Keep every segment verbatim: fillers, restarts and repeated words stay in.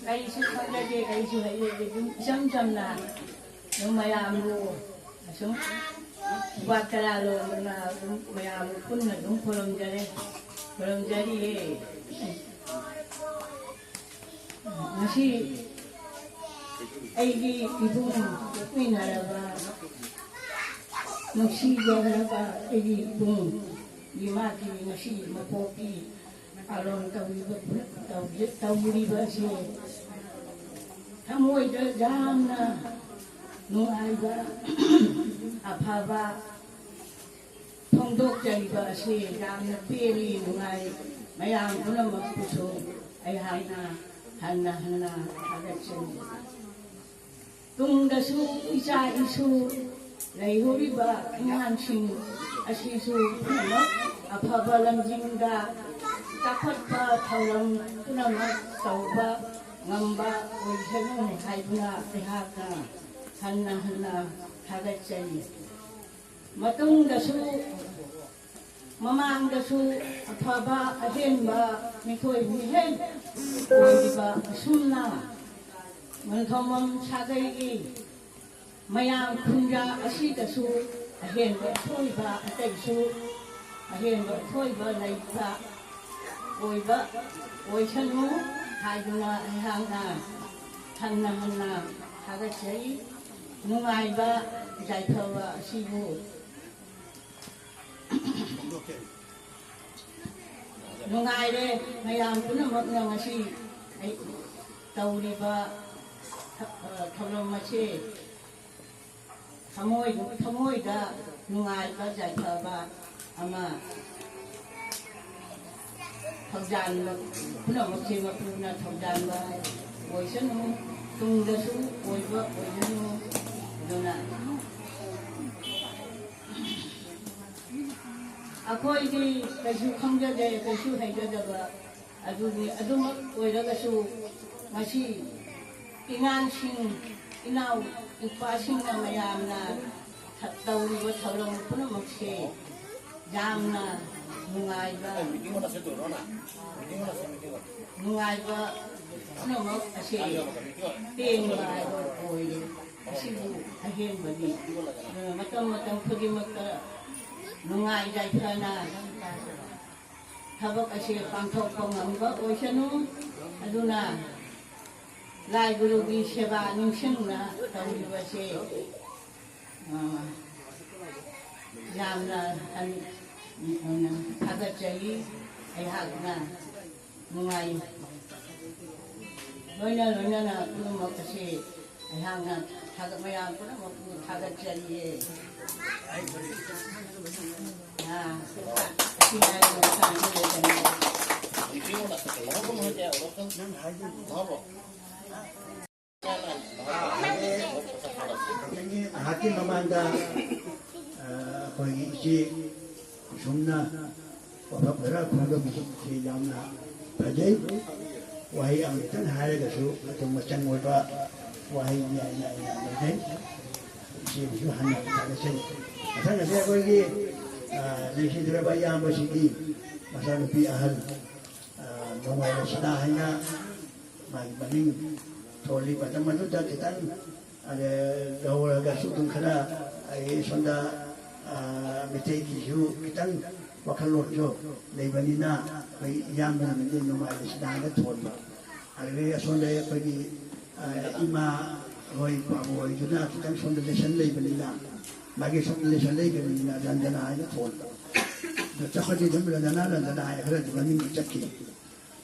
ꯀꯔꯤꯁꯨ ꯈꯪꯖꯗꯦ, ꯀꯔꯤꯁꯨ ꯍꯩꯖꯗꯦ꯫ ꯑꯗꯨꯝ ꯏꯆꯝ ꯆꯝꯅ ꯑꯗꯨꯝ ꯃꯌꯥꯝꯕꯨ ꯑꯁꯨꯝ ꯎꯄꯥ ꯇꯔꯥ ꯂꯣꯟꯗꯨꯅ ꯑꯗꯨꯝ ꯃꯌꯥꯝꯕꯨ ꯄꯨꯟꯅ ꯑꯗꯨꯝ ꯈꯨꯔꯨꯝꯖꯔꯦ, ꯈꯨꯔꯨꯝꯖꯔꯤꯌꯦ꯫ ꯉꯁꯤ ꯑꯩꯒꯤ ꯏꯕꯨꯡ ꯄꯣꯛꯃꯤꯟꯅꯔꯕ, ꯅꯨꯡꯁꯤꯖꯔꯕ ꯑꯩꯒꯤ ꯏꯕꯨꯡꯒꯤ ꯃꯥꯒꯤ ꯉꯁꯤ ꯃꯄꯣꯛꯀꯤ ꯑꯥꯂꯣꯟ ꯇꯧꯔꯤꯕ, ꯇꯧꯔꯤ-, ꯇꯧꯔꯤꯕ ꯑꯁꯤ ꯊꯃꯣꯏꯗ ꯌꯥꯝꯅ ꯅꯨꯡꯉꯥꯏꯕ, ꯑꯐꯕ ꯐꯣꯡꯗꯣꯛꯆꯔꯤꯕ ꯑꯁꯤ ꯌꯥꯝꯅ ꯄꯦꯜꯂꯤ, ꯅꯨꯡꯉꯥꯏ꯫ ꯃꯌꯥꯝ ꯄꯨꯝꯅꯃꯛꯄꯨꯁꯨ ꯑꯩꯍꯥꯛꯅ ꯍꯟꯅ ꯍꯟꯅ ꯊꯥꯒꯠꯆꯔꯤ꯫ ꯇꯨꯡꯗꯁꯨ ꯏꯆꯥ ꯏꯁꯨ ꯂꯩꯍꯧꯔꯤꯕ ꯑꯉꯥꯡꯁꯤꯡ ꯑꯁꯤꯁꯨ ꯄꯨꯝꯅꯃꯛ ꯑꯐꯕ ꯂꯝꯖꯤꯡꯗ ꯆꯥꯎꯈꯠꯄ ꯊꯧꯔꯝ ꯄꯨꯝꯅꯃꯛ ꯇꯧꯕ ꯉꯝꯕ ꯑꯣꯏꯁꯅꯨ ꯍꯥꯏꯗꯨꯅ ꯑꯩꯍꯥꯛꯅ ꯍꯟꯅ ꯍꯟꯅ ꯊꯥꯒꯠꯆꯔꯤ꯫ ꯃꯇꯨꯡꯗꯁꯨ, ꯃꯃꯥꯡꯗꯁꯨ ꯑꯐꯕ ꯑꯍꯦꯟꯕ ꯃꯤꯊꯣꯏ ꯃꯤꯍꯦꯟ ꯑꯣꯏꯔꯤꯕ ꯑꯁꯨꯝꯅ ꯅꯣꯡꯊꯣꯝꯕꯝ ꯁꯥꯒꯩꯒꯤ ꯃꯌꯥꯝ ꯈꯨꯟꯖꯥ ꯑꯁꯤꯗꯁꯨ ꯑꯍꯦꯟꯕ ꯑꯊꯣꯏꯕ, ꯑꯇꯩꯁꯨ ꯑꯍꯦꯟꯕ ꯑꯊꯣꯏꯕ ꯂꯩꯕ ꯑꯣꯏꯕ ꯑꯣꯏꯁꯅꯨ ꯍꯥꯏꯗꯨꯅ ꯑꯩꯍꯥꯛꯅ ꯍꯟꯅ ꯍꯟꯅ ꯊꯥꯒꯠꯆꯔꯤ꯫ ꯅꯨꯡꯉꯥꯏꯕ ꯌꯥꯏꯐꯕ ꯑꯁꯤꯕꯨ ꯅꯨꯡꯉꯥꯏꯔꯦ꯫ ꯃꯌꯥꯝ ꯄꯨꯝꯅꯃꯛꯅ ꯉꯁꯤ ꯑꯩ ꯇꯧꯔꯤꯕ ꯊ-, ꯑ, ꯊꯧꯔꯝ ꯑꯁꯤ ꯊꯃꯣꯏ ꯊꯃꯣꯏꯗ ꯅꯨꯡꯉꯥꯏꯕ ꯌꯥꯏꯐꯕ ꯑꯃ ꯊꯧꯖꯥꯟꯕ ꯄꯨꯝꯅꯃꯛꯁꯦ ꯃꯄꯨꯅ ꯊꯧꯖꯥꯟꯕ ꯑꯣꯏꯁꯅꯨ꯫ ꯇꯨꯡꯗꯁꯨ ꯑꯣꯏꯕ ꯑꯣꯏꯁꯅꯨ꯫ ꯑꯗꯨꯅ ꯑꯩꯈꯣꯏꯗꯤ ꯀꯩꯁꯨ ꯈꯪꯖꯗꯦ, ꯀꯩꯁꯨ ꯍꯩꯖꯗꯕ ꯑꯗꯨꯅꯤ꯫ ꯑꯗꯨꯃꯛ ꯑꯣꯏꯔꯒꯁꯨ ꯉꯁꯤ ꯏꯉꯥꯡꯁꯤꯡ, ꯏꯅꯥꯎ ꯅꯨꯄꯥꯁꯤꯡꯅ ꯃꯌꯥꯝꯅ ꯊ- ꯇꯧꯔꯤꯕ ꯊꯧꯔꯝ ꯄꯨꯝꯅꯃꯛꯁꯦ ꯌꯥꯝꯅ ꯅꯨꯡꯉꯥꯏꯕ, ꯅꯨꯡꯉꯥꯏꯕ ꯄꯨꯝꯅꯃꯛ ꯑꯁꯦ ꯄꯦꯟꯕ ꯍꯥꯏꯕ ꯑꯣꯏꯔꯦ꯫ ꯑꯁꯤꯕꯨ ꯑꯍꯦꯟꯕꯅꯤ꯫ ꯑꯗꯨꯅ ꯃꯇꯝ ꯃꯇꯝ ꯈꯨꯗꯤꯡꯃꯛꯇ ꯅꯨꯡꯉꯥꯏ ꯌꯥꯏꯐꯅ ꯊꯕꯛ ꯑꯁꯦ ꯄꯥꯡꯊꯣꯛꯄ ꯉꯝꯕ ꯑꯣꯏꯁꯅꯨ꯫ ꯑꯗꯨꯅ ꯂꯥꯏ ꯒꯨꯔꯨꯒꯤ ꯁꯦꯕꯥ ꯅꯤꯡꯁꯤꯡꯅ ꯇꯧꯔꯤꯕꯁꯦ, ꯑ, ꯌꯥꯝꯅ ꯊꯥꯒꯠꯆꯔꯤ꯫ ꯑꯩꯍꯥꯛꯅ ꯅꯨꯡꯉꯥꯏ꯫ ꯂꯣꯏꯅ ꯂꯣꯏꯅꯅ ꯄꯨꯝꯅꯃꯛ ꯑꯁꯤ ꯑꯩꯍꯥꯛꯅ ꯊꯥꯒꯠ-, ꯃꯌꯥꯝ ꯄꯨꯝꯅꯃꯛꯄꯨ ꯊꯥꯒꯠꯆꯔꯤꯌꯦ꯫ ꯑꯥ, ꯑꯁꯤ ꯍꯥꯏꯔꯒ ꯃꯇꯥꯡꯗ ꯂꯣꯏꯁꯤꯟꯖꯔꯦ꯫ ꯉꯥꯏꯍꯥꯛꯀꯤ ꯃꯃꯥꯡꯗ, ꯑ, ꯑꯩꯈꯣꯏꯒꯤ ꯏꯆꯦ ꯀꯨꯁꯨꯝꯅ ꯋꯥꯐꯝ ꯈꯔ ꯐꯣꯡꯗꯣꯛꯄꯤꯔꯛꯄꯁꯤ ꯌꯥꯝꯅ ꯐꯖꯩ꯫ ꯋꯥꯍꯩ ꯑꯃꯈꯛꯇꯪ ꯍꯥꯏꯔꯒꯁꯨ ꯑꯗꯨꯝ ꯃꯆꯪ ꯑꯣꯏꯕ ꯋꯥꯍꯩꯅꯤ ꯍꯥꯏꯅ ꯑꯩꯅ ꯂꯧꯖꯩ꯫ ꯏꯆꯦꯕꯨꯁꯨ ꯍꯟꯅ ꯊꯥꯒꯠꯆꯔꯤ꯫ ꯃꯊꯪ ꯑꯁꯤ ꯑꯩꯈꯣꯏꯒꯤ, ꯑ, ꯂꯩꯈꯤꯗ꯭ꯔꯕ ꯏꯌꯥꯝꯕꯁꯤꯒꯤ ꯃꯆꯥꯅꯨꯄꯤ ꯑꯍꯜ, ꯑ, ꯅꯣꯡꯃꯥꯏꯕ ꯁꯤꯗꯥ ꯍꯥꯏꯅ ꯃꯥꯒꯤ ꯃꯃꯤꯡ ꯊꯣꯜꯂꯤ꯫ ꯃꯇꯝ ꯑꯗꯨꯗ ꯈꯤꯇꯪ ꯑꯗ ꯌꯧꯔꯒꯁꯨ ꯑꯗꯨꯝ ꯈꯔ ꯑꯩ ꯁꯣꯝꯗ, ꯑ, ꯃꯩꯇꯩꯒꯤꯁꯨ ꯈꯤꯇꯪ ꯋꯥꯈꯜꯂꯣꯟꯁꯨ ꯂꯩꯕꯅꯤꯅ ꯑꯩꯈꯣꯏ ꯏꯌꯥꯝꯕꯅ ꯃꯩꯇꯩ ꯅꯨꯡꯉꯥꯏꯕ ꯁꯤꯗꯥꯅ ꯊꯣꯟꯕ꯫ ꯑꯗꯨꯗꯒꯤ ꯑꯁꯣꯝꯗ ꯑꯩꯈꯣꯏꯒꯤ, ꯑ, ꯏꯃꯥ ꯍꯣꯏ ꯄꯥꯕꯨ ꯍꯣꯏꯗꯨꯅ ꯈꯤꯇꯪ ꯁꯣꯝꯗ ꯂꯦꯁꯟ ꯂꯩꯕꯅꯤꯅ ꯃꯥꯒꯤ ꯁꯣꯝꯗ ꯂꯦꯁꯟ ꯂꯩꯕꯅꯤꯅ ꯔꯟꯖꯅꯥ ꯍꯥꯏꯅ ꯊꯣꯟꯕ꯫ ꯑꯗꯣ ꯆꯥꯎꯈꯠꯇꯤ ꯑꯗꯨꯝ ꯔꯟꯖꯅꯥ ꯔꯟꯖꯅꯥ ꯍꯥꯏꯅ ꯈꯔꯗꯤ ꯃꯃꯤꯡꯗꯤ ꯆꯠꯈꯤ꯫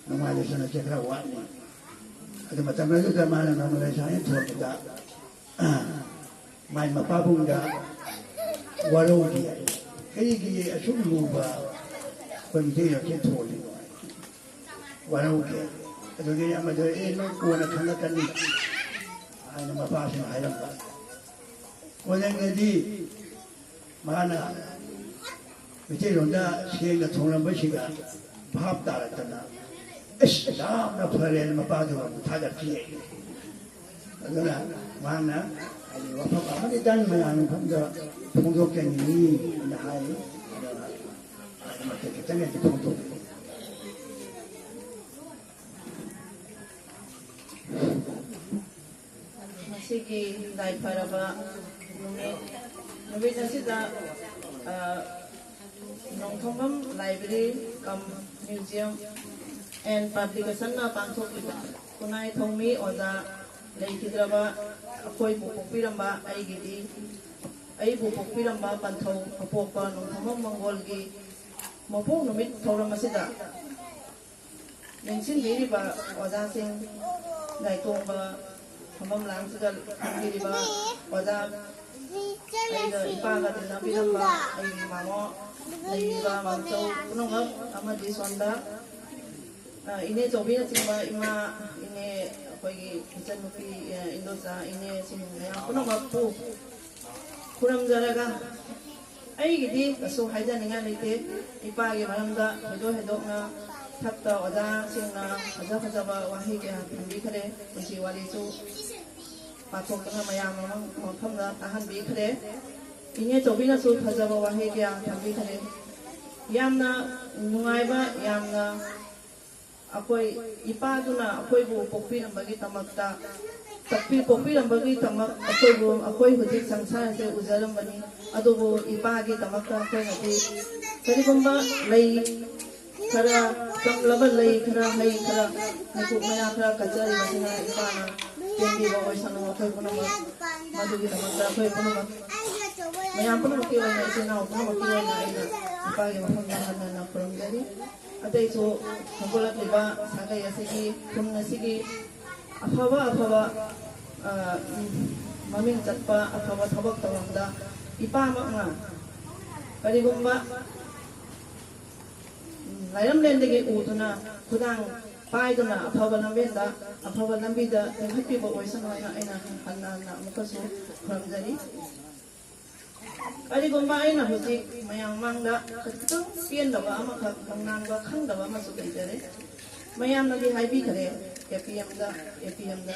ꯅꯨꯡꯉꯥꯏꯕ ꯁꯅꯁꯦ ꯈꯔ ꯋꯥꯠꯂꯤ꯫ ꯑꯗꯨ ꯃꯇꯝ ꯑꯗꯨꯗ ꯃꯥꯅ ꯅꯣꯡꯃ ꯂꯩꯁꯥꯡ ꯊꯣꯛꯄꯗ ꯃꯥꯏ ꯃꯄꯥꯕꯨꯡꯗ ꯋꯥꯔꯧꯈꯤ꯫ "ꯀꯔꯤꯒꯤ ꯑꯁꯨꯛ ꯂꯨꯕ ꯑꯩꯈꯣꯏ ꯃꯤꯇꯩ ꯂꯝꯆꯠ ꯊꯣꯜꯂꯤꯅꯣ?" ꯋꯥꯔꯧꯈꯤ꯫ ꯑꯗꯨꯗꯒꯤ ꯑꯃꯗ, "ꯑꯦ, ꯅꯪ ꯀꯣꯟꯅ ꯈꯪꯂꯛꯀꯅꯤ" ꯍꯥꯏꯅ ꯃꯄꯥꯁꯤꯅ ꯍꯥꯏꯔꯝꯕ꯫ ꯀꯣꯟꯅꯗꯤ ꯃꯥꯅ ꯃꯩꯇꯩꯂꯣꯟꯗ ꯁꯦꯡꯅ ꯊꯣꯡꯂꯝꯕꯁꯤꯗ ꯚꯥꯞ ꯇꯥꯔꯛꯇꯅ, "ꯑꯁ, ꯌꯥꯝꯅ ꯐꯔꯦꯅ" ꯃꯄꯥꯗꯨ ꯑꯃꯨꯛ ꯊꯥꯒꯠꯈꯤ꯫ ꯑꯗꯨꯅ ꯃꯥꯅ ꯍꯥꯏꯗꯤ ꯋꯥꯐꯝ ꯑꯃꯅꯤꯇꯪ ꯃꯌꯥꯝ ꯃꯐꯝꯗ ꯐꯣꯡꯗꯣꯛꯆꯅꯤꯡꯉꯤ ꯍꯥꯏꯅ ꯍꯥꯏ꯫ ꯑꯗꯨꯅ ꯃꯇꯦꯛ ꯈꯤꯇꯪ ꯍꯦꯛꯇ ꯐꯣꯡꯗꯣꯛꯀꯦ꯫ ꯉꯁꯤꯒꯤ ꯌꯥꯏꯐꯔꯕ ꯅꯨꯃꯤꯠ, ꯅꯨꯃꯤꯠ ꯑꯁꯤꯗ, ꯑ, ꯅꯣꯡꯊꯣꯡꯕꯝ Library cum Museum and Publication ꯅ ꯄꯥꯡꯊꯣꯛꯂꯤꯕ ꯈꯨꯟꯅꯥꯏ ꯊꯧꯃꯤ ꯑꯣꯖꯥ ꯂꯩꯈꯤꯗ꯭ꯔꯕ ꯑꯩꯈꯣꯏꯕꯨ ꯄꯣꯛꯄꯤꯔꯝꯕ ꯑꯩꯒꯤꯗꯤ, ꯑꯩꯕꯨ ꯄꯣꯛꯄꯤꯔꯝꯕ ꯄꯟꯊꯧ ꯑꯄꯣꯛꯄ ꯅꯣꯡꯊꯣꯡꯕꯝ ꯃꯪꯒꯣꯜꯒꯤ ꯃꯄꯣꯛ ꯅꯨꯃꯤꯠ ꯊꯧꯔꯝ ꯑꯁꯤꯗ ꯂꯦꯡꯁꯤꯟꯕꯤꯔꯤꯕ ꯑꯣꯖꯥꯁꯤꯡ, ꯅꯥꯏꯇꯣꯡꯕ ꯐꯝꯐꯝ ꯂꯥꯡꯁꯤꯗ ꯐꯝꯕꯤꯔꯤꯕ ꯑꯣꯖꯥ, ꯑꯩꯒ ꯏꯄꯥꯒ ꯇꯤꯟꯅꯕꯤꯔꯝꯕ ꯑꯩꯒꯤ ꯃꯥꯃꯣ, ꯂꯩꯔꯤꯕ ꯃꯥꯝꯆꯧ ꯄꯨꯝꯅꯃꯛ, ꯑꯃꯗꯤ ꯁꯣꯝꯗ, ꯑ, ꯏꯅꯦ ꯆꯧꯕꯤꯅꯆꯤꯡꯕ ꯏꯃꯥ, ꯏꯅꯦ, ꯑꯩꯈꯣꯏꯒꯤ ꯏꯆꯟꯅꯨꯄꯤ, ꯑ, ꯏꯟꯗꯣꯆꯥ, ꯏꯅꯦꯁꯤꯡ ꯃꯌꯥꯝ ꯄꯨꯝꯅꯃꯛꯄꯨ ꯈꯨꯔꯨꯝꯖꯔꯒ, ꯑꯩꯒꯤꯗꯤ ꯀꯩꯁꯨ ꯍꯥꯏꯖꯅꯤꯡꯉꯥꯏ ꯂꯩꯇꯦ꯫ ꯏꯄꯥꯒꯤ ꯃꯔꯝꯗ ꯊꯣꯏꯗꯣꯛ ꯍꯦꯟꯗꯣꯛꯅ ꯊꯛꯇ ꯑꯣꯖꯥꯁꯤꯡꯅ ꯐꯖ ꯐꯖꯕ ꯋꯥꯍꯩ ꯀꯌꯥ ꯊꯝꯕꯤꯈ꯭ꯔꯦ꯫ ꯄꯨꯟꯁꯤ ꯋꯥꯔꯤꯁꯨ ꯄꯥꯊꯣꯛꯇꯅ ꯃꯌꯥꯝ ꯑꯃ ꯃꯐꯝꯗ ꯇꯥꯍꯟꯕꯤꯈ꯭ꯔꯦ꯫ ꯏꯅꯦ ꯆꯧꯕꯤꯅꯁꯨ ꯐꯖꯕ ꯋꯥꯍꯩ ꯀꯌꯥ ꯊꯝꯕꯤꯈ꯭ꯔꯦ꯫ ꯌꯥꯝꯅ ꯅꯨꯡꯉꯥꯏꯕ, ꯌꯥꯝꯅ ꯑꯩꯈꯣꯏ ꯏꯄꯥꯗꯨꯅ ꯑꯩꯈꯣꯏꯕꯨ ꯄꯣꯛꯄꯤꯔꯝꯕꯒꯤꯗꯃꯛꯇ, ꯇꯥꯛꯄꯤ-, ꯄꯣꯛꯄꯤꯔꯝꯕꯒꯤꯗꯃꯛ ꯑꯩꯈꯣꯏꯕꯨ, ꯑꯩꯈꯣꯏ ꯍꯧꯖꯤꯛ ꯁꯪꯁꯥꯔꯁꯦ ꯎꯖꯔꯝꯕꯅꯤ꯫ ꯑꯗꯨꯕꯨ ꯏꯄꯥꯒꯤꯗꯃꯛꯇ ꯑꯩꯈꯣꯏꯅꯗꯤ ꯀꯔꯤꯒꯨꯝꯕ ꯂꯩ ꯈꯔ, ꯀꯪꯂꯕ ꯂꯩ ꯈꯔ, ꯍꯩ ꯈꯔ, ꯃꯩꯀꯨꯞ ꯃꯩꯔꯥ ꯈꯔ ꯀꯠꯆꯔꯤꯕꯁꯤꯅ ꯏꯄꯥꯅ ꯄꯦꯟꯕꯤꯕ ꯑꯣꯏꯁꯅꯨ꯫ ꯑꯩꯈꯣꯏ ꯄꯨꯝꯅꯃꯛ ꯃꯗꯨꯒꯤꯗꯃꯛꯇ ꯑꯩꯈꯣꯏ ꯄꯨꯝꯅꯃꯛ, ꯃꯌꯥꯝ ꯄꯨꯝꯅꯃꯛꯀꯤ ꯑꯣꯏꯅ, ꯏꯆꯤꯜ ꯏꯅꯥꯎ ꯄꯨꯝꯅꯃꯛꯀꯤ ꯑꯣꯏꯅ ꯑꯩꯅ ꯏꯄꯥꯒꯤ ꯃꯐꯝꯗ ꯍꯟꯅ ꯍꯟꯅ ꯈꯨꯔꯨꯝꯖꯔꯤ꯫ ꯑꯇꯩꯁꯨ ꯍꯧꯒꯠꯂꯛꯂꯤꯕ ꯁꯥꯒꯩ ꯑꯁꯤꯒꯤ, ꯈꯨꯟ ꯑꯁꯤꯒꯤ ꯑꯐꯕ ꯑꯐꯕ ꯑ, ꯎꯝ, ꯃꯃꯤꯡ ꯆꯠꯄ ꯑꯐꯕ ꯊꯕꯛ ꯊꯧꯔꯝꯗ ꯏꯄꯥꯃꯛꯅ ꯀꯔꯤꯒꯨꯝꯕ, ꯎꯝ, ꯂꯥꯏꯔꯝꯂꯦꯟꯗꯒꯤ ꯎꯗꯨꯅ ꯈꯨꯗꯥꯡ ꯄꯥꯏꯗꯨꯅ ꯑꯐꯕ ꯂꯝꯕꯦꯟꯗ, ꯑꯐꯕ ꯂꯝꯕꯤꯗ ꯆꯤꯡꯈꯠꯄꯤꯕ ꯑꯣꯏꯁꯅꯨ ꯍꯥꯏꯅ ꯑꯩꯅ ꯍꯟꯅ ꯍꯟꯅ ꯑꯃꯨꯛꯀꯁꯨ ꯈꯨꯔꯨꯝꯖꯔꯤ꯫ ꯀꯔꯤꯒꯨꯝꯕ ꯑꯩꯅ ꯍꯧꯖꯤꯛ ꯃꯌꯥꯝ ꯃꯥꯡꯗ ꯈꯤꯇꯪ ꯄꯦꯟꯗꯕ ꯑꯃꯈꯛ, ꯈꯪꯅꯥꯡꯕ ꯈꯪꯗꯕ ꯑꯃꯁꯨ ꯂꯩꯖꯔꯦ꯫ ꯃꯌꯥꯝꯅꯗꯤ ꯍꯥꯏꯕꯤꯈꯔꯦ, ꯑꯦ ꯄꯤ ꯑꯦꯝꯗ, ꯑꯦ ꯄꯤ ꯑꯦꯝꯗ,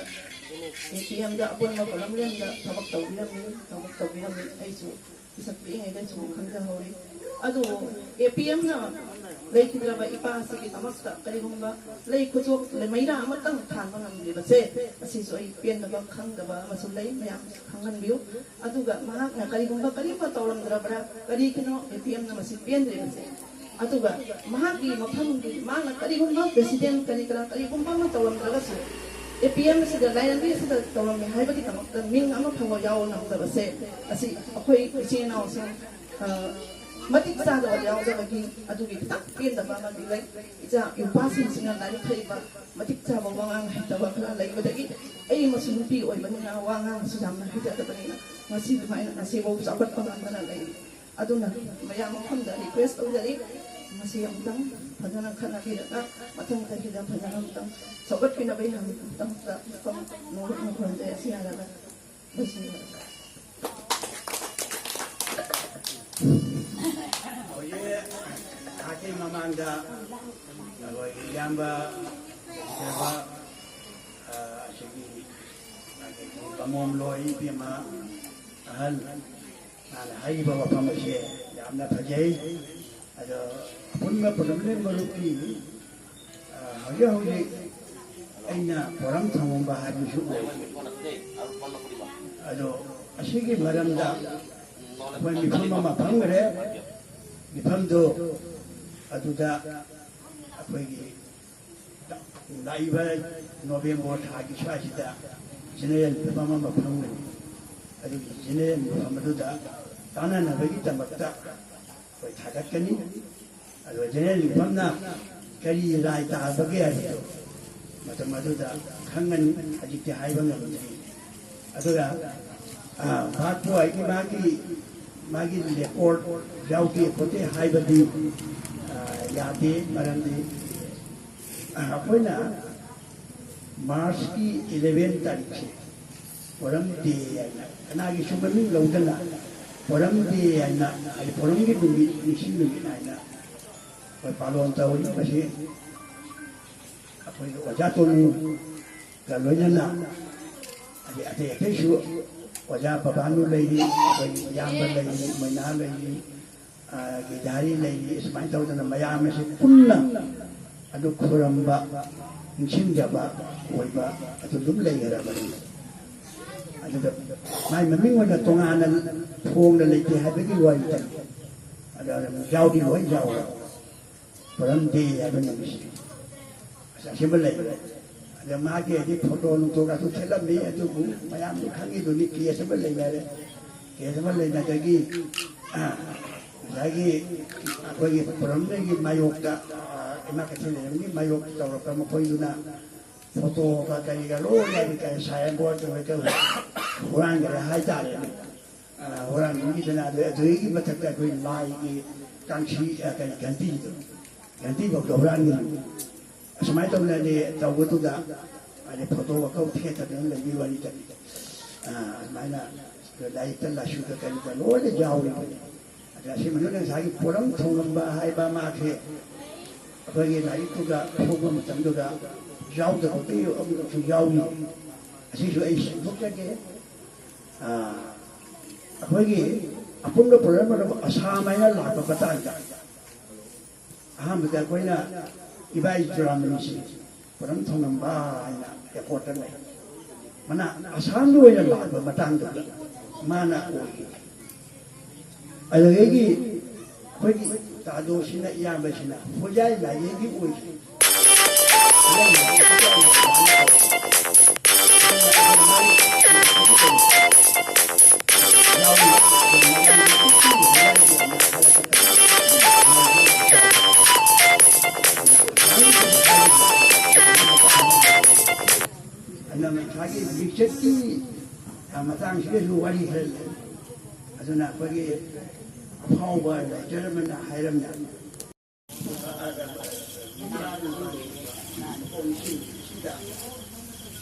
ꯑꯦ ꯄꯤ ꯑꯦꯝꯗ ꯑꯄꯨꯟꯕ ꯄꯣꯂꯝꯂꯦꯟꯗ ꯊꯕꯛ ꯇꯧꯕꯤꯔꯝꯃꯤ, ꯊꯕꯛ ꯇꯧꯕꯤꯔꯝꯃꯤ꯫ ꯑꯩꯁꯨ ꯃꯁꯛ ꯄꯤꯛꯏꯉꯩꯗꯁꯨ ꯈꯪꯖꯍꯧꯔꯤ꯫ ꯑꯗꯨꯕꯨ ꯑꯦ ꯄꯤ ꯑꯦꯝꯅ ꯂꯩꯈꯤꯗ꯭ꯔꯕ ꯏꯄꯥ ꯑꯁꯤꯒꯤꯗꯃꯛꯇ ꯀꯔꯤꯒꯨꯝꯕ ꯂꯩ ꯈꯨꯆꯣꯛ ꯃꯩꯔꯥ ꯑꯃꯇꯪ ꯊꯥꯟꯕ ꯉꯝꯗ꯭ꯔꯤꯕꯁꯦ, ꯑꯁꯤꯁꯨ ꯑꯩ ꯄꯦꯟꯗꯕ ꯈꯪꯗꯕ ꯑꯃꯁꯨ ꯂꯩ, ꯃꯌꯥꯝ ꯈꯪꯍꯟꯕꯤꯌꯨ꯫ ꯑꯗꯨꯒ ꯃꯍꯥꯛꯅ ꯀꯔꯤꯒꯨꯝꯕ ꯀꯔꯤꯝꯐ ꯇꯧꯔꯝꯗ꯭ꯔꯕ꯭ꯔꯥ, ꯀꯔꯤꯒꯤꯅꯣ ꯑꯦ ꯄꯤ ꯑꯦꯝꯅ ꯃꯁꯤ ꯄꯦꯟꯗ꯭ꯔꯤꯕꯁꯦ? ꯑꯗꯨꯒ ꯃꯍꯥꯛꯀꯤ ꯃꯐꯝꯒꯤ, ꯃꯥꯅ ꯀꯔꯤꯒꯨꯝꯕ ꯄ꯭ꯔꯦꯁꯤꯗꯦꯟ ꯀꯔꯤ ꯀꯔꯥ ꯀꯔꯤꯒꯨꯝꯕ ꯑꯃ ꯇꯧꯔꯝꯗ꯭ꯔꯒꯁꯨ, ꯑꯦ ꯄꯤ ꯑꯦꯝ ꯑꯁꯤꯗ, ꯂꯥꯏꯔꯦꯝꯕꯤ ꯑꯁꯤꯗ ꯇꯧꯔꯝꯃꯦ ꯍꯥꯏꯕꯒꯤꯗꯃꯛꯇ ꯃꯤꯡ ꯑꯃ ꯐꯥꯎꯕ ꯌꯥꯎꯕ ꯉꯝꯗꯕꯁꯦ, ꯑꯁꯤ ꯑꯩꯈꯣꯏ ꯏꯆꯤꯜ ꯏꯅꯥꯎꯁꯤꯡ, ꯑ, ꯃꯇꯤꯛ ꯆꯥꯗꯕ ꯌꯥꯎꯗꯕꯒꯤ ꯑꯗꯨꯒꯤ ꯈꯤꯇꯪ ꯄꯦꯟꯗꯕ ꯑꯃꯗꯤ ꯂꯩ꯫ ꯏꯆꯥ ꯅꯨꯄꯥꯁꯤꯡꯁꯤꯅ ꯂꯥꯏꯔꯤꯛ ꯍꯩꯕ, ꯃꯇꯤꯛ ꯆꯥꯕ ꯋꯥꯉꯥꯡ ꯍꯩꯇꯕ ꯈꯔ ꯂꯩꯕꯗꯒꯤ ꯑꯩ ꯃꯁꯤ ꯅꯨꯄꯤ ꯑꯣꯏꯕꯅꯤꯅ ꯋꯥ ꯉꯥꯡꯕꯁꯨ ꯌꯥꯝꯅ ꯍꯩꯖꯗꯕꯅꯤꯅ ꯉꯁꯤ ꯑꯗꯨꯃꯥꯏꯅ ꯉꯁꯤꯐꯥꯎ ꯆꯥꯎꯈꯠꯄ ꯉꯝꯗꯅ ꯂꯩꯔꯤ꯫ ꯑꯗꯨꯅ ꯃꯌꯥꯝ ꯃꯐꯝꯗ ꯔꯤꯀ꯭ꯋꯦꯁ ꯇꯧꯖꯔꯤ, ꯃꯁꯤ ꯑꯃꯨꯛꯇꯪ ꯐꯖꯅ ꯈꯟꯅꯕꯤꯔꯒ ꯃꯊꯪ ꯆꯍꯤꯗ ꯐꯖꯅ ꯑꯃꯨꯛꯇꯪ ꯆꯥꯎꯈꯠꯄꯤꯅꯕꯒꯤꯗꯃꯛꯇ ꯃꯐꯝ ꯅꯣꯡꯂꯨꯛꯅ ꯈꯨꯔꯨꯝꯖꯩ꯫ ꯑꯁꯤ ꯍꯥꯏꯔꯒ ꯂꯣꯏꯁꯤꯟꯖꯔꯒꯦ꯫ ꯍꯧꯖꯤꯛ ꯉꯥꯏꯍꯥꯛꯀꯤ ꯃꯃꯥꯡꯗ ꯑꯩꯈꯣꯏ ꯏꯌꯥꯝꯕ ꯁꯦꯕ, ꯑ, ꯑꯁꯤꯒꯤ ꯃꯥꯒꯤ ꯀꯃꯣꯝ ꯂꯣꯏ ꯏꯕꯦꯝꯃ ꯑꯍꯜ ꯃꯥꯅ ꯍꯥꯏꯔꯤꯕ ꯋꯥꯐꯝ ꯑꯁꯦ ꯌꯥꯝꯅ ꯐꯖꯩ꯫ ꯑꯗꯣ ꯑꯄꯨꯟꯕ ꯄꯨꯂꯝꯂꯦꯟ ꯃꯔꯨꯞꯀꯤ, ꯑ, ꯍꯧꯖꯤꯛ ꯍꯧꯖꯤꯛ ꯑꯩꯅ ꯄꯣꯔꯝ ꯊꯝꯃꯝꯕ ꯍꯥꯏꯕꯁꯨ ꯑꯣꯏ꯫ ꯑꯗꯣ ꯑꯁꯤꯒꯤ ꯃꯔꯝꯗ ꯑꯩꯈꯣꯏ ꯃꯤꯐꯝ ꯑꯃ ꯐꯝꯈ꯭ꯔꯦ꯫ ꯃꯤꯐꯝꯗꯨ ꯑꯗꯨꯗ ꯑꯩꯈꯣꯏꯒꯤ ꯂꯥꯛꯏꯕ ꯅꯣꯕꯦꯝꯕꯔ ꯊꯥꯒꯤ ꯁ꯭ꯋꯥꯏꯁꯤꯗ ꯖꯦꯅꯦꯔꯦꯜ ꯃꯤꯐꯝ ꯑꯃ ꯐꯝꯒꯅꯤ꯫ ꯑꯗꯨꯒꯤ ꯖꯦꯅꯦꯔꯦꯜ ꯃꯤꯐꯝ ꯑꯗꯨꯗ ꯇꯥꯟꯅꯅꯕꯒꯤꯗꯃꯛꯇ ꯑꯩꯈꯣꯏ ꯊꯥꯒꯠꯀꯅꯤ꯫ ꯑꯗꯨꯒ ꯖꯦꯅꯦꯔꯦꯜ ꯃꯤꯐꯝꯅ ꯀꯔꯤ ꯔꯥꯏ ꯇꯥꯕꯒꯦ ꯍꯥꯏꯕꯗꯨ ꯃꯇꯝ ꯑꯗꯨꯗ ꯈꯪꯒꯅꯤ꯫ ꯍꯧꯖꯤꯛꯇꯤ ꯍꯥꯏꯕ ꯉꯝꯗ꯭ꯔꯤ꯫ ꯑꯗꯨꯒ ꯃꯍꯥꯛꯄꯨ ꯑꯩꯒꯤ ꯃꯥꯒꯤ ꯃꯥꯒꯤ ꯔꯦꯀꯣꯔꯠ ꯌꯥꯎꯗꯦ ꯈꯣꯠꯇꯦ ꯍꯥꯏꯕꯗꯤ ꯌꯥꯗꯦ꯫ ꯃꯔꯝꯗꯤ ꯑꯩꯈꯣꯏꯅ ꯃꯥꯔꯁꯀꯤ ꯏꯂꯦꯚꯦꯟ ꯇꯥꯔꯤꯛꯁꯦ ꯄꯣꯔꯝ ꯗꯦ ꯍꯥꯏꯅ ꯀꯅꯥꯒꯤꯁꯨ ꯃꯃꯤꯡ ꯂꯧꯗꯅ ꯄꯣꯔꯝ ꯗꯦ ꯍꯥꯏꯅ, ꯍꯥꯏꯗꯤ ꯄꯣꯔꯝꯒꯤ ꯅꯨꯃꯤꯠ, ꯅꯤꯡꯁꯤꯡ ꯅꯨꯃꯤꯠ ꯍꯥꯏꯅ ꯑꯩꯈꯣꯏ ꯄꯥꯂꯣꯟ ꯇꯧꯔꯤ꯫ ꯃꯁꯤ ꯑꯩꯈꯣꯏꯒꯤ ꯑꯣꯖꯥ ꯇꯣꯅꯨꯒ ꯂꯣꯏꯅꯅ ꯑꯗꯩ ꯑꯇꯩ ꯑꯇꯩꯁꯨ ꯑꯣꯖꯥ ꯕꯕꯥꯅꯨ ꯂꯩꯔꯤ, ꯑꯩꯈꯣꯏꯒꯤ ꯏꯌꯥꯝꯕ ꯂꯩꯔꯤ, ꯃꯣꯏꯅꯥ ꯂꯩꯔꯤ, ꯒꯤꯗꯥꯔꯤ ꯂꯩꯔꯤ, ꯁꯨꯃꯥꯏꯅ ꯇꯧꯗꯅ ꯃꯌꯥꯝ ꯑꯁꯤ ꯄꯨꯟꯅ ꯑꯗꯨ ꯈꯨꯔꯝꯕ, ꯅꯤꯡꯁꯤꯡꯖꯕ ꯑꯣꯏꯕ ꯑꯗꯨ ꯑꯗꯨꯝ ꯂꯩꯈ꯭ꯔꯕꯅꯤ꯫ ꯑꯗꯨꯗ ꯃꯥꯏ ꯃꯃꯤꯡ ꯑꯣꯏꯅ ꯇꯣꯉꯥꯟꯅ ꯐꯣꯡꯅ ꯂꯩꯇꯦ ꯍꯥꯏꯕꯒꯤ ꯋꯥꯔꯤꯗꯅꯤ꯫ ꯑꯗ ꯌꯥꯎꯗꯤ ꯂꯣꯏ ꯌꯥꯎꯔꯦ꯫ ꯄꯣꯔꯝꯗꯦ ꯍꯥꯏꯕ ꯅꯨꯃꯤꯠꯁꯦ ꯑꯁ ꯑꯁꯤꯃ ꯂꯩ꯫ ꯑꯗ ꯃꯥꯒꯤ ꯍꯥꯏꯗꯤ ꯐꯣꯇꯣ ꯅꯨꯡꯇꯣꯒꯁꯨ ꯊꯦꯠꯂꯝꯃꯤ, ꯑꯗꯨꯕꯨ ꯃꯌꯥꯝꯁꯨ ꯈꯪꯉꯤꯗꯨꯅꯤ, ꯀꯦꯁ ꯑꯃ ꯂꯩꯅꯔꯦ꯫ ꯀꯦꯁ ꯑꯃ ꯂꯩꯅꯕꯒꯤ ꯉꯁꯥꯏꯒꯤ ꯑꯩꯈꯣꯏꯒꯤ ꯄꯣꯔꯝꯗꯒꯤ ꯃꯥꯌꯣꯛꯇ, ꯏꯃꯥ ꯀꯩꯊꯦꯜ ꯂꯩꯔꯝꯒꯤ ꯃꯥꯌꯣꯛꯇ ꯇꯧꯔꯛꯄ ꯃꯈꯣꯏꯗꯨꯅ ꯐꯣꯇꯣꯒ ꯀꯔꯤꯒ ꯂꯣꯏꯅ ꯀꯔꯤ ꯁꯥꯏꯟ ꯕꯣꯔꯗ ꯀꯩ ꯍꯨꯔꯥꯟꯈ꯭ꯔꯦ ꯍꯥꯏꯇꯥꯔꯦꯅꯦ꯫ ꯍꯨꯔꯥꯟꯕꯒꯤꯗꯅ ꯑꯗꯨ ꯑꯗꯨꯒꯤ ꯃꯊꯛꯇ ꯑꯩꯈꯣꯏ ꯂꯥꯏꯒꯤ ꯀꯥꯡꯁꯤ, ꯀꯔꯤ, ꯘꯟꯇꯤꯗꯣ, ꯘꯟꯇꯤ ꯐꯥꯎꯗ ꯍꯨꯔꯥꯟꯈꯤꯕꯅꯤ꯫ ꯑꯁꯨꯃꯥꯏꯅ ꯇꯧꯅꯗꯤ ꯇꯧꯕꯗꯨꯗ ꯍꯥꯏꯗꯤ ꯐꯣꯇꯣ ꯋꯥꯀꯧ ꯊꯦꯠꯇꯗꯅ ꯂꯩꯕꯒꯤ ꯋꯥꯔꯤ ꯆꯠꯂꯤ꯫ ꯑꯗꯨꯃꯥꯏꯅ ꯂꯥꯏꯔꯤꯛꯇ ꯂꯥꯏꯁꯨꯗ ꯀꯔꯤꯗ ꯂꯣꯏꯅ ꯌꯥꯎꯔꯤꯕꯅꯤ꯫ ꯑꯗ ꯑꯁꯤ ꯃꯅꯨꯡꯗ ꯉꯁꯥꯏꯒꯤ ꯄꯣꯔꯝ ꯊꯣꯡꯉꯝꯕ ꯍꯥꯏꯕ ꯃꯥꯁꯦ ꯑꯩꯈꯣꯏꯒꯤ ꯂꯥꯏꯔꯤꯛꯇꯨꯗ ꯐꯣꯡꯕ ꯃꯇꯝꯗꯨꯗ ꯌꯥꯎꯗꯕ ꯑꯃꯁꯨ ꯌꯥꯎꯏ꯫ ꯑꯁꯤꯁꯨ ꯑꯩ ꯁꯦꯡꯗꯣꯛꯆꯒꯦ꯫ ꯑꯩꯈꯣꯏꯒꯤ ꯑꯄꯨꯟꯕ ꯄ꯭ꯔꯣꯒ꯭ꯔꯥꯝ ꯑꯗꯨꯕꯨ ꯑꯁꯥꯝ ꯍꯥꯏꯅ ꯂꯥꯛꯄ ꯃꯇꯥꯡꯗ ꯑꯍꯥꯟꯕꯗ ꯑꯩꯈꯣꯏꯅ ꯏꯕꯥꯏ ꯆꯨꯔꯥꯃꯅꯤꯁꯤ ꯄꯨꯔꯝ ꯊꯧꯉꯝꯕ ꯍꯥꯏꯅ ꯔꯦꯀꯣꯔꯠꯇ ꯂꯩ꯫ ꯃꯅꯥ ꯑꯁꯥꯝꯗ ꯑꯣꯏꯅ ꯂꯥꯛꯄ ꯃꯇꯥꯡꯗꯨꯗ ꯃꯥꯅ ꯑꯣꯏꯈꯤ꯫ ꯑꯗꯨꯗꯒꯤ ꯑꯩꯈꯣꯏꯒꯤ ꯇꯥꯗꯣꯁꯤꯅ, ꯏꯌꯥꯝꯕꯁꯤꯅ ꯍꯣꯌꯥꯏ ꯂꯥꯏꯔꯦꯟꯒꯤ ꯑꯣꯏꯈꯤ꯫ ꯑꯗꯨꯅ ꯉꯁꯥꯏꯒꯤ ꯂꯤꯆꯠꯀꯤ ꯃꯇꯥꯡꯁꯤꯗꯁꯨ ꯋꯥꯔꯤ ꯈꯔ ꯂꯩ꯫ ꯑꯗꯨꯅ ꯑꯩꯈꯣꯏꯒꯤ ꯑꯐꯥꯎꯕ ꯔꯥꯏꯇꯔ ꯑꯃꯅ ꯍꯥꯏꯔꯝꯃꯤ,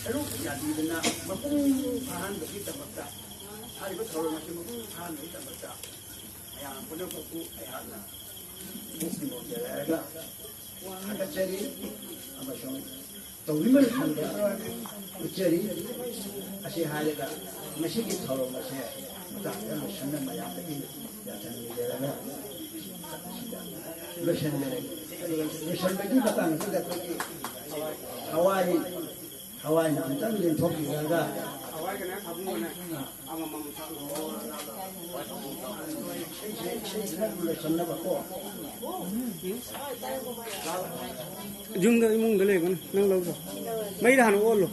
ꯁꯔꯨꯛ ꯌꯥꯕꯤꯗꯅ ꯃꯄꯨꯡ ꯐꯥꯍꯟꯕꯒꯤꯗꯃꯛꯇ, ꯍꯥꯏꯔꯤꯕ ꯊꯧꯔꯝ ꯑꯁꯤ ꯃꯄꯨꯡ ꯐꯥꯍꯟꯕꯒꯤꯗꯃꯛꯇ ꯃꯌꯥꯝ ꯄꯨꯝꯅꯃꯛꯄꯨ ꯑꯩꯍꯥꯛꯅ ꯄꯨꯛꯅꯤꯡ ꯅꯣꯟꯖꯔꯒ ꯊꯥꯒꯠꯆꯔꯤ ꯑꯃꯁꯨꯡ ꯇꯧꯕꯤꯃꯜ ꯊꯝꯕ ꯎꯠꯆꯔꯤ꯫ ꯑꯁꯤ ꯍꯥꯏꯔꯒ ꯉꯁꯤꯒꯤ ꯊꯧꯔꯝ ꯑꯁꯦ ꯃꯇꯥꯡꯗ ꯂꯣꯏꯁꯤꯟꯅ ꯃꯌꯥꯝꯗꯒꯤ ꯌꯥꯊꯪ ꯅꯤꯖꯔꯒ ꯂꯣꯏꯁꯤꯟꯖꯔꯒꯦ꯫ ꯑꯗꯨꯒ ꯂꯣꯏꯁꯤꯟꯕꯒꯤ ꯃꯇꯥꯡꯁꯤꯗ ꯑꯩꯈꯣꯏꯒꯤ ꯊꯋꯥꯏ ꯊꯋꯥꯏꯅ ꯑꯝꯇꯪ ꯂꯦꯡꯊꯣꯛꯄꯤꯔꯒ ꯌꯨꯝꯗ ꯏꯃꯨꯡꯗ ꯂꯩꯕꯅꯤ, ꯅꯪ ꯂꯧꯗꯣ ꯃꯩꯗ ꯍꯥꯟꯅ ꯑꯣꯜꯂꯣ꯫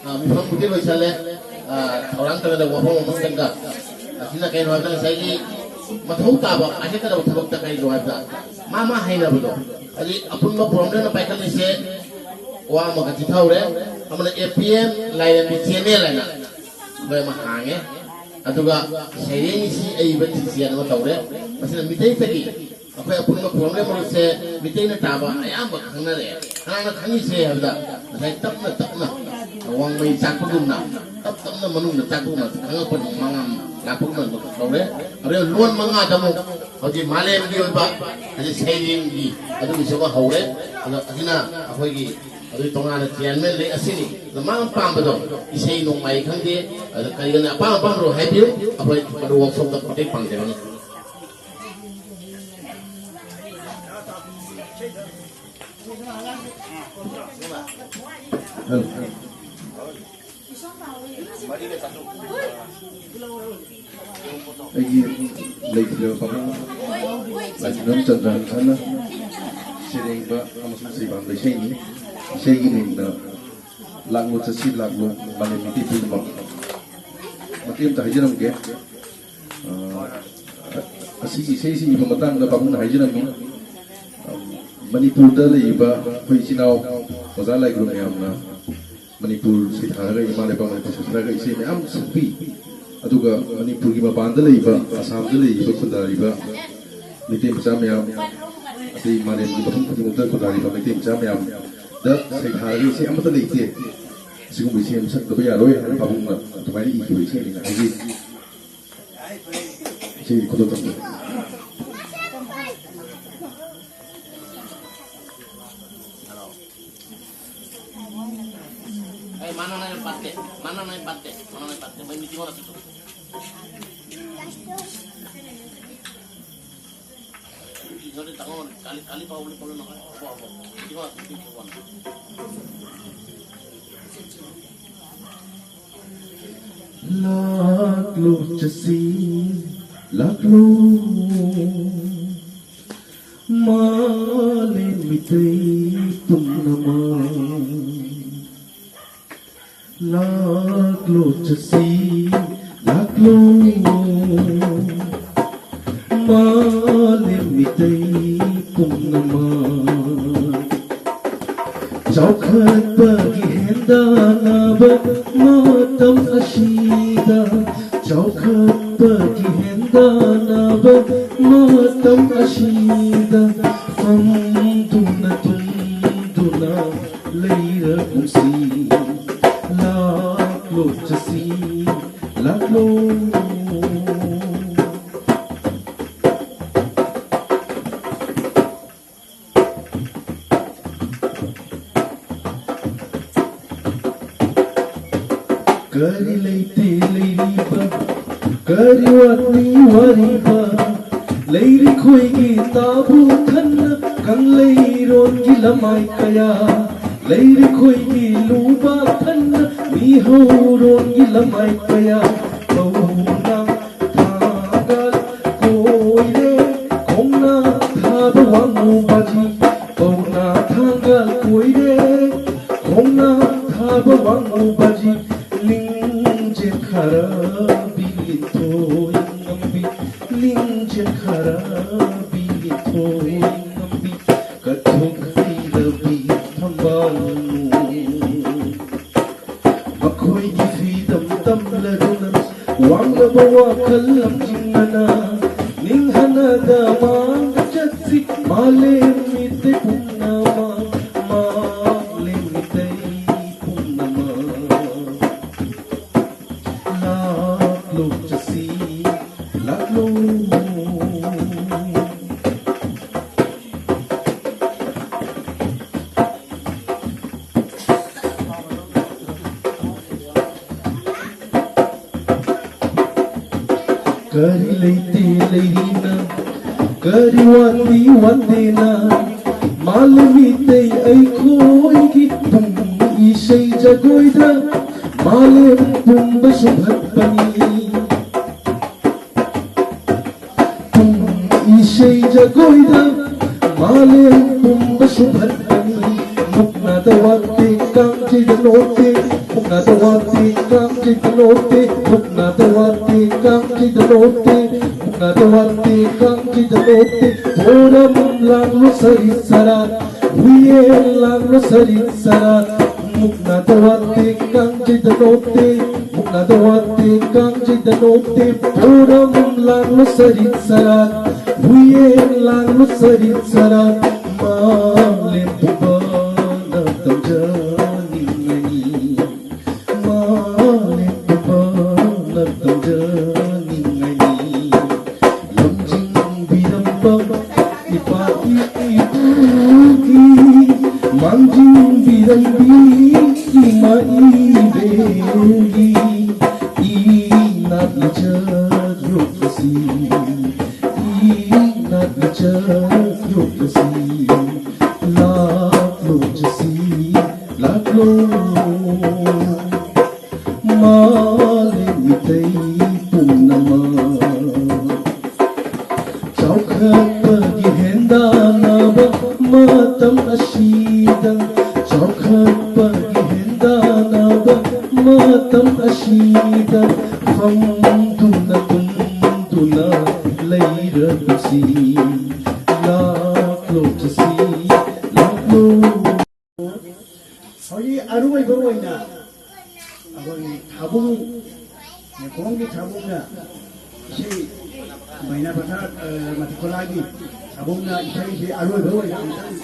ꯑ, ꯃꯤꯐꯝꯕꯨꯗꯤ ꯂꯣꯏꯁꯜꯂꯦ꯫ ꯑ, ꯊꯧꯔꯥꯡ ꯇꯧꯒꯗꯕ ꯋꯥꯐꯝ ꯑꯃꯈꯛꯇꯪꯒ, ꯑꯁꯤꯅ ꯀꯩꯅꯣ ꯍꯥꯏꯕꯗ ꯉꯁꯥꯏꯒꯤ ꯃꯊꯧ ꯇꯥꯕ ꯄꯥꯏꯈꯠꯀꯗꯕ ꯊꯕꯛꯇ ꯀꯔꯤꯅꯣ ꯍꯥꯏꯕꯗ ꯃꯥ ꯃꯥ ꯍꯩꯅꯕꯗꯣ, ꯍꯥꯏꯗꯤ ꯑꯄꯨꯟꯕ ꯄ꯭ꯔꯣꯕ꯭ꯂꯦꯝꯅ ꯄꯥꯏꯈꯠꯂꯤꯁꯦ ꯋꯥ ꯑꯃꯒ ꯆꯤꯊꯍꯧꯔꯦ꯫ ꯑꯃꯅ ꯑꯦ ꯄꯤ ꯑꯦꯝ ꯂꯥꯏꯔꯦꯝꯕꯤ ꯆꯦꯅꯦꯜ ꯍꯥꯏꯅ ꯑꯩꯈꯣꯏ ꯑꯃ ꯍꯥꯡꯉꯦ꯫ ꯑꯗꯨꯒ ꯁꯩꯔꯦꯡ ꯏꯁꯩ ꯑꯏꯕ ꯊꯤꯖꯦꯜ ꯑꯃ ꯇꯧꯔꯦ꯫ ꯃꯁꯤꯅ ꯃꯤꯇꯩꯇꯒꯤ ꯑꯩꯈꯣꯏ ꯑꯄꯨꯟꯕ ꯄ꯭ꯔꯣꯕ꯭ꯂꯦꯝ ꯃꯔꯨꯞꯁꯦ ꯃꯤꯇꯩꯅ ꯇꯥꯕ ꯑꯌꯥꯝꯕ ꯈꯪꯅꯔꯦ꯫ ꯀꯅꯥꯅ ꯈꯪꯉꯤꯁꯦ ꯍꯥꯏꯕꯗ ꯉꯁꯥꯏ ꯇꯞꯅ ꯇꯞꯅ ꯋꯥꯡꯃꯩ ꯆꯥꯛꯄꯒꯨꯝꯅ ꯇꯞ ꯇꯞꯅ ꯃꯅꯨꯡꯗ ꯆꯥꯛꯄꯒꯨꯝꯅ ꯈꯪꯉꯛꯄ ꯃꯉꯥ ꯂꯥꯛꯄꯒꯨꯝꯅ ꯇꯧꯔꯦ꯫ ꯑꯗꯨꯒ ꯂꯣꯟ ꯃꯉꯥꯗ ꯑꯃꯨꯛ ꯍꯧꯖꯤꯛ ꯃꯥꯂꯦꯝꯒꯤ ꯑꯣꯏꯕ ꯍꯧꯖꯤꯛ ꯁꯩꯔꯦꯡꯒꯤ ꯑꯗꯨꯒꯤꯁꯨ ꯑꯃ ꯍꯧꯔꯦ꯫ ꯑꯗꯣ ꯑꯁꯤꯅ ꯑꯩꯈꯣꯏꯒꯤ ꯑꯗꯨꯒꯤ ꯇꯣꯉꯥꯟꯅ ꯆꯤꯌꯔꯃꯦꯟ ꯂꯩ꯫ ꯑꯁꯤꯅꯤ꯫ ꯑꯗꯣ ꯃꯥꯅ ꯄꯥꯝꯕꯗꯣ ꯏꯁꯩ ꯅꯣꯡꯃꯥꯏ ꯈꯪꯗꯦ, ꯑꯗ ꯀꯔꯤꯒꯤꯅꯣ ꯑꯄꯥꯝ ꯑꯄꯥꯝꯕꯗꯣ ꯍꯥꯏꯕꯤꯌꯨ꯫ ꯑꯩꯈꯣꯏ ꯑꯗꯨ ꯋꯥꯛꯁꯣꯞꯇ ꯃꯇꯦꯡ ꯄꯥꯡꯖꯒꯅꯤ꯫ ꯑꯩꯒꯤ ꯂꯩꯈꯤꯗ꯭ꯔꯕ ꯄꯥꯕꯨꯡ ꯂꯥꯏꯁ꯭ꯔꯝ ꯆꯟꯗ꯭ꯔꯍꯟꯁꯅ ꯁꯩꯔꯦꯡꯕ ꯑꯃꯁꯨꯡ ꯁꯩꯕꯥꯝꯕ ꯏꯁꯩꯅꯤ꯫ ꯏꯁꯩꯒꯤ ꯃꯤꯡꯅ "ꯂꯥꯛꯂꯣ ꯆꯠꯁꯤ ꯂꯥꯛꯂꯣ ꯃꯥꯂꯦꯝ ꯃꯤꯇꯩ ꯄꯨꯝꯅꯃꯛ"꯫ ꯃꯇꯦꯛ ꯑꯃꯇ ꯍꯥꯏꯖꯔꯝꯒꯦ꯫ ꯑ, ꯑꯁꯤꯒꯤ ꯏꯁꯩꯁꯤ ꯏꯕ ꯃꯇꯥꯡꯗ ꯄꯥꯕꯨꯡꯅ ꯍꯥꯏꯖꯔꯝꯃꯤ꯫ ꯑ, ꯃꯅꯤꯄꯨꯔꯗ ꯂꯩꯔꯤꯕ ꯑꯩꯈꯣꯏ ꯏꯆꯤꯟ ꯏꯅꯥꯎ ꯑꯣꯖꯥ ꯂꯥꯏꯒꯨꯔꯨ ꯃꯌꯥꯝꯅ ꯃꯅꯤꯄꯨꯔ ꯁꯩꯊꯥꯔꯒ, ꯏꯃꯥ ꯂꯩꯕꯥꯛ ꯃꯅꯤꯄꯨꯔ ꯁꯩꯊꯥꯔꯒ ꯏꯁꯩ ꯃꯌꯥꯝ ꯁꯛꯄꯤ꯫ ꯑꯗꯨꯒ ꯃꯅꯤꯄꯨꯔꯒꯤ ꯃꯄꯥꯟꯗ ꯂꯩꯕ, ꯑꯁꯥꯝꯗ ꯂꯩꯔꯤꯕ, ꯈꯨꯟꯗꯥꯔꯤꯕ ꯃꯩꯇꯩ ꯃꯆꯥ ꯃꯌꯥꯝ, ꯑꯇꯩ ꯃꯥꯂꯦꯝꯒꯤ ꯃꯐꯝ ꯈꯨꯗꯤꯡꯃꯛꯇ ꯈꯨꯟꯗꯥꯔꯤꯕ ꯃꯩꯇꯩ ꯃꯆꯥ ꯃꯌꯥꯝꯗ ꯁꯩꯊꯥꯔꯒ ꯏꯁꯩ ꯑꯃꯠꯇ ꯂꯩꯇꯦ, ꯑꯁꯤꯒꯨꯝꯕ ꯏꯁꯩ ꯑꯃ ꯁꯛꯇꯕ ꯌꯥꯔꯣꯏ ꯍꯥꯏꯅ ꯄꯥꯕꯨꯡꯅ ꯑꯗꯨꯃꯥꯏꯅ ꯏꯈꯤꯕ ꯏꯁꯩꯅꯤꯅ ꯍꯥꯏꯖꯩ꯫ ꯏꯁꯩ ꯈꯨꯗꯣꯜ ꯇꯝꯖꯔꯤ꯫ Eh, mana na yung pate? Mana na yung pate? Mana na yung pate? May meeting ko na dito. Hindi, sorry, tango, kali, kali pa, uli pa, uli pa. Opo, opo. Meeting ko na, meeting ko na. ꯂꯥꯛꯂꯣ ꯆꯠꯁꯤ, ꯂꯥꯛꯂꯣ꯫ ꯃꯥꯂꯦꯝ ꯃꯤꯇꯩ ꯄꯨꯝꯅꯃꯛ ꯂꯥꯛꯂꯣ ꯆꯠꯁꯤ, ꯂꯥꯛꯂꯣ꯫ ꯃꯥꯂꯦꯝ ꯃꯤꯇꯩ ꯄꯨꯝꯅꯃꯛ ꯆꯥꯎꯈꯠꯄꯒꯤ ꯍꯦꯟꯗꯥꯟꯅꯕ ꯃꯇꯝ ꯑꯁꯤꯗ, ꯆꯥꯎꯈꯠꯄꯒꯤ ꯍꯦꯟꯗꯥꯟꯅꯕ ꯃꯇꯝ ꯑꯁꯤꯗ ꯐꯝꯗꯨꯅ ꯇꯨꯝꯗꯨꯅ ꯂꯩꯔꯒꯨꯝꯁꯤ꯫ ꯂꯥꯛꯂꯣ ꯆꯠꯁꯤ, ꯂꯥꯛꯂꯣ꯫ ꯀꯔꯤ ꯂꯩꯇꯦ ꯂꯩꯔꯤꯕ, ꯀꯔꯤ ꯋꯥꯠꯂꯤ ꯋꯥꯔꯤꯕ? ꯂꯩꯔꯤꯈꯣꯏꯒꯤ ꯇꯥꯕꯨ ꯊꯟꯅ ꯀꯪꯂꯩꯔꯣꯟꯒꯤ ꯂꯃꯥꯏ ꯀꯌꯥ, ꯂꯩꯔꯤꯈꯣꯏꯒꯤ ꯂꯨꯕ ꯊꯟꯅ ꯃꯤꯍꯧꯔꯣꯟꯒꯤ ꯂꯃꯥꯏ ꯀꯌꯥ꯫ ꯄꯧꯅꯥ ꯊꯥꯡꯒꯥꯜ ꯀꯣꯏꯔꯦ, ꯈꯣꯡꯅꯥ ꯊꯥꯕ ꯋꯥꯡꯉꯨ ꯕꯥꯖꯤ꯫ ꯄꯧꯅꯥ ꯊꯥꯡꯒꯥꯜ ꯀꯣꯏꯔꯦ, ꯈꯣꯡꯅꯥ ꯊꯥꯕ ꯋꯥꯡꯉꯨ ꯕꯥꯖꯤ꯫ ꯂꯤꯡꯖꯦꯜ ꯈꯥꯔꯕꯤ ꯂꯤꯟꯊꯣꯏ ꯉꯝꯕꯤ, ꯂꯤꯡꯖꯦꯜ ꯈꯥꯔꯕꯤ ꯂꯤꯟꯊꯣꯏ ꯉꯝꯕꯤ꯫ ꯀꯠꯊꯣꯛꯄꯤꯔꯕꯤ ꯊꯝꯕꯥꯜꯅꯨ꯫ Freedom ꯇꯝꯂꯗꯨꯅ ꯋꯥꯡꯂꯕ ꯋꯥꯈꯜ ꯂꯝꯖꯤꯡꯂꯅ ꯅꯤꯡꯍꯟꯅꯗ ꯃꯥꯡꯗ ꯆꯠꯁꯤ꯫ ꯃꯥꯂꯦꯝ ꯃꯤꯇꯩ ꯄꯨꯝꯅꯃꯛ, ꯃꯥꯂꯦꯝ ꯃꯤꯇꯩ ꯄꯨꯝꯅꯃꯛ꯫ ꯂꯥꯛꯂꯣ ꯆꯠꯁꯤ, ꯂꯥꯛꯂꯣ꯫ ꯀꯔꯤ ꯂꯩꯇꯦ ꯂꯩꯔꯤꯅ, ꯀꯔꯤ ꯋꯥꯠꯂꯤ ꯋꯥꯠꯇꯦꯅ, ꯃꯥꯂꯦꯝ ꯃꯤꯇꯩ ꯑꯩꯈꯣꯏꯒꯤ ꯄꯨꯡ ꯏꯁꯩ ꯖꯒꯣꯏꯗ ꯃꯥꯂꯦꯝ ꯄꯨꯝꯕ ꯁꯨꯝꯍꯠꯄꯅꯤ꯫ ꯄꯨꯡ ꯏꯁꯩ ꯖꯒꯣꯏꯗ ꯃꯥꯂꯦꯝ ꯄꯨꯝꯕ ꯁꯨꯝꯍꯠꯄꯅꯤ꯫ ꯃꯨꯛꯅꯥꯗ ꯋꯥꯠꯇꯦ, ꯀꯥꯡꯖꯩꯗ ꯅꯣꯞꯇꯦ꯫ ꯃꯨꯛꯅꯥꯗ ꯋꯥꯠꯇꯦ, ꯀꯥꯡꯖꯩꯗ ꯅꯣꯞꯇꯦ꯫ ꯃꯨꯛꯅꯥꯗ ꯋꯥꯠꯇꯦ, ꯀꯥꯡꯖꯩꯗ ꯅꯣꯞꯇꯦ꯫ ꯃꯨꯛꯅꯥꯗ ꯋꯥꯠꯇꯦ, ꯀꯥꯡꯖꯩꯗ ꯅꯣꯞꯇꯦ꯫ ꯄꯣꯔꯝ ꯂꯥꯡꯂꯣ ꯁꯔꯤꯠ ꯁꯔꯥꯠ, ꯍꯨꯏꯌꯦꯟ ꯂꯥꯡꯂꯣ ꯁꯔꯤꯠ ꯁꯔꯥꯠ꯫ ꯃꯨꯛꯅꯥꯗ ꯋꯥꯠꯇꯦ, ꯀꯥꯡꯖꯩꯗ ꯅꯣꯞꯇꯦ꯫ ꯃꯨꯛꯅꯥꯗ ꯋꯥꯠꯇꯦ, ꯀꯥꯡꯖꯩꯗ ꯅꯣꯞꯇꯦ꯫ ꯄꯣꯔꯝ ꯂꯥꯡꯂꯣ ꯁꯔꯤꯠ ꯁꯔꯥꯠ, ꯍꯨꯏꯌꯦꯟ ꯂꯥꯡꯂꯣ ꯁꯔꯤꯠ ꯁꯔꯥꯠ꯫ ꯃꯥꯂꯦꯝ ꯄꯨꯝꯕꯅ ꯇꯝꯖꯅꯤꯡꯉꯤ꯫ ꯃꯥꯂꯦꯝ ꯄꯨꯝꯕꯅ ꯇꯝꯖꯅꯤꯡꯉꯤ꯫ ꯂꯝꯖꯤꯡꯕꯤꯔꯝꯕ ꯏꯄꯥ ꯏꯄꯨꯒꯤ, ꯃꯥꯡꯖꯤꯟꯕꯤꯔꯝꯕꯤ ꯏꯃꯥ ꯏꯕꯦꯜꯒꯤ ꯏꯅꯥꯠ ꯂꯩꯖꯔꯛꯄꯁꯤ, ꯏꯅꯥꯠ ꯂꯩꯖꯔꯛꯄꯁꯤ꯫ ꯂꯥꯛꯂꯣ ꯆꯠꯁꯤ, ꯂꯥꯛꯂꯣ꯫ ꯃꯥꯂꯦꯝ ꯃꯤꯇꯩ ꯄꯨꯝꯅꯃꯛ ꯆꯥꯎꯈꯠꯄꯒꯤ ꯍꯦꯟꯗꯥꯟꯅꯕ ꯃꯇꯝ ꯑꯁꯤꯗ, ꯆꯥꯎꯈꯠꯄꯒꯤ ꯍꯦꯟꯗꯥꯟꯅꯕ ꯃꯇꯝ ꯑꯁꯤꯗ ꯐꯝꯗꯨꯅ ꯇꯨꯝꯗꯨꯅ ꯂꯩꯔꯕꯁꯤ ꯂꯥꯛꯂꯣ ꯆꯠꯁꯤ, ꯂꯥꯛꯂꯣ꯫ ꯍꯧꯖꯤꯛ ꯑꯔꯣꯏꯕ ꯑꯣꯏꯅ ꯑꯩꯈꯣꯏꯒꯤ ꯈꯨꯕꯨꯡ, ꯈꯨꯕꯨꯡꯒꯤ ꯁꯥꯕꯨꯡꯅ ꯏꯁꯩ, ꯃꯩꯅꯥ ꯄꯊꯥ, ꯑ, ꯃꯊꯤꯈꯣꯂꯥꯒꯤ ꯁꯥꯕꯨꯡꯅ ꯏꯁꯩꯁꯤ ꯑꯔꯣꯏꯕ ꯑꯣꯏꯅ ꯑꯃꯨꯛꯇꯪ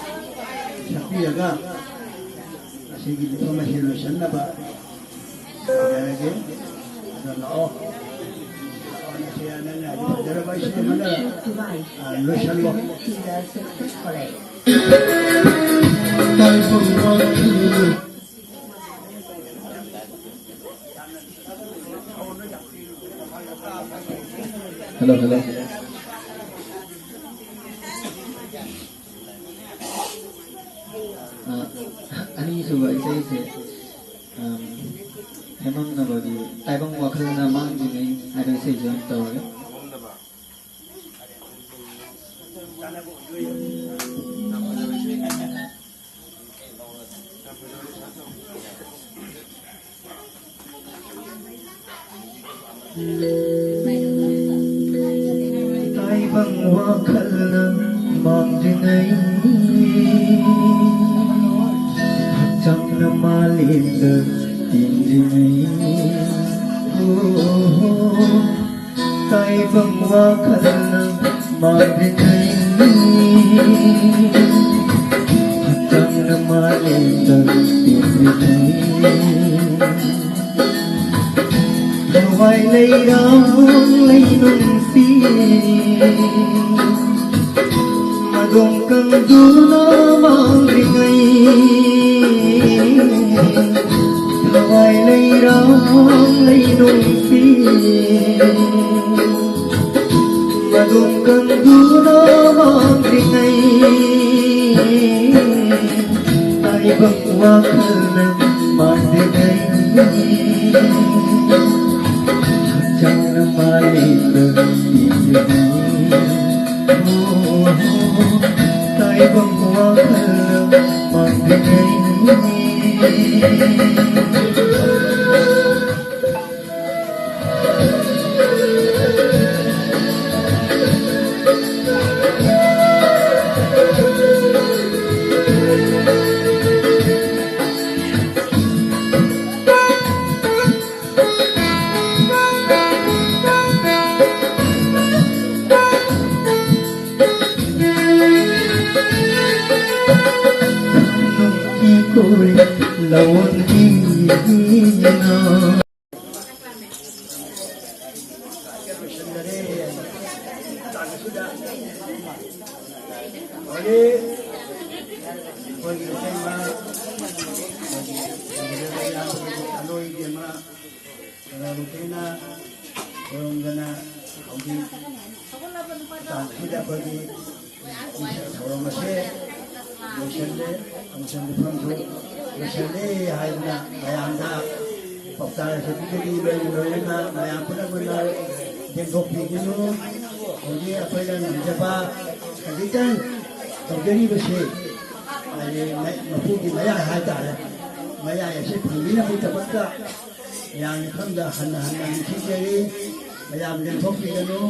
ꯁꯛꯄꯤꯔꯒ ꯉꯁꯤꯒꯤ ꯃꯐꯝ ꯑꯁꯤ ꯂꯣꯏꯁꯤꯟꯅꯕ ꯇꯧꯖꯔꯒꯦ꯫ ꯑꯗꯣ ꯂꯥꯛꯑꯣ꯫ ꯂꯥꯛꯑꯣ, ꯅꯁꯦ ꯅꯪꯅ ꯍꯧꯖꯤꯛ ꯐꯖꯔꯕ ꯏꯁꯩ ꯑꯃꯅ, ꯑ, ꯂꯣꯏꯁꯤꯜꯂꯣ꯫ Hello, hello. ꯑ, ꯑꯅꯤꯁꯨꯕ ꯏꯁꯩꯁꯦ, ꯎꯝ, ꯍꯦꯃꯝꯅꯕꯒꯤ ꯇꯥꯏꯕꯪ ꯋꯥꯈꯜꯅ ꯃꯥꯡꯗ꯭ꯔꯤꯉꯩ ꯍꯥꯏꯕ ꯏꯁꯩꯁꯦ ꯑꯣꯏꯅ ꯇꯧꯔꯒꯦ꯫ ꯇꯥꯏꯕꯪ ꯋꯥꯈꯜꯅ ꯃꯥꯡꯗ꯭ꯔꯤꯉꯩ, ꯍꯛꯆꯥꯡꯅ ꯃꯥꯂꯦꯝꯗ ꯇꯤꯟꯗ꯭ꯔꯤꯉꯩ, ꯑꯣ, ꯇꯥꯏꯕꯪ ꯋꯥꯈꯜꯅ ꯃꯥꯡꯗ꯭ꯔꯤꯉꯩ, ꯍꯛꯆꯥꯡꯅ ꯃꯥꯂꯦꯝꯗ ꯇꯤꯟꯗ꯭ꯔꯤꯉꯩ꯫ ꯊꯋꯥꯏ ꯂꯩꯔꯥꯡ ꯂꯩꯅꯨꯡꯁꯤ ꯃꯗꯣꯝ ꯀꯪꯗꯨꯅ ꯃꯥꯡꯂꯤꯉꯩ, ꯊꯋꯥꯏ ꯂꯩꯔꯥꯡ ꯂꯩꯅꯨꯡꯁꯤ ꯃꯗꯣꯝ ꯀꯪꯗꯨꯅ ꯃꯥꯡꯂꯤꯉꯩ, ꯇꯥꯏꯕꯪ ꯋꯥꯈꯜꯅ ꯃꯥꯡꯗ꯭ꯔꯤꯉꯩ, ꯍꯛꯆꯥꯡꯅ ꯃꯥꯂꯦꯝꯗ ꯄꯤꯔꯤꯉꯩ꯫ ꯑꯣ, ꯇꯥꯏꯕꯪ ꯋꯥꯈꯜꯅ ꯃꯥꯡꯗ꯭ꯔꯤꯉꯩ꯫ ꯍꯧꯖꯤꯛ ꯑꯩꯈꯣꯏꯒꯤ ꯑꯁꯦꯡꯕ ꯑꯂꯣꯏꯒꯤ ꯑꯃ ꯀꯅꯥꯕꯨ ꯊꯦꯡꯅ ꯈꯨꯔꯨꯝꯗꯅ ꯍꯧꯖꯤꯛ ꯃꯇꯥꯡꯁꯤꯗ ꯑꯩꯈꯣꯏꯒꯤ ꯊꯧꯔꯝ ꯑꯁꯤ ꯂꯣꯏꯁꯤꯜꯂꯦ ꯑꯃꯁꯨꯡ ꯃꯤꯐꯝꯁꯨ ꯂꯣꯏꯁꯤꯜꯂꯦ ꯍꯥꯏꯗꯨꯅ ꯃꯌꯥꯝꯗ ꯄꯥꯎꯇꯥꯛ ꯑꯁꯤꯗꯒꯤ ꯂꯣꯏꯅ ꯂꯣꯏꯅꯅ ꯃꯌꯥꯝ ꯄꯨꯝꯅꯃꯛꯅ ꯌꯦꯡꯊꯣꯛꯄꯤꯒꯅꯨ꯫ ꯍꯧꯖꯤꯛ ꯑꯩꯈꯣꯏꯅ ꯉꯝꯖꯕ ꯈꯖꯤꯛꯇꯪ ꯇꯧꯖꯔꯤꯕꯁꯤ ꯍꯥꯏꯗꯤ ꯃꯄꯨꯒꯤ ꯃꯌꯥꯏ ꯍꯥꯏꯇꯥꯔꯦ, ꯃꯌꯥꯏ ꯑꯁꯤ ꯐꯪꯕꯤꯅꯕꯒꯤꯗꯃꯛꯇ ꯃꯌꯥꯝꯒꯤ ꯃꯐꯝꯗ ꯍꯟꯅ ꯍꯟꯅ ꯅꯤꯡꯁꯤꯡꯖꯔꯤ꯫ ꯃꯌꯥꯝ ꯌꯦꯡꯊꯣꯛꯄꯤꯒꯅꯨ꯫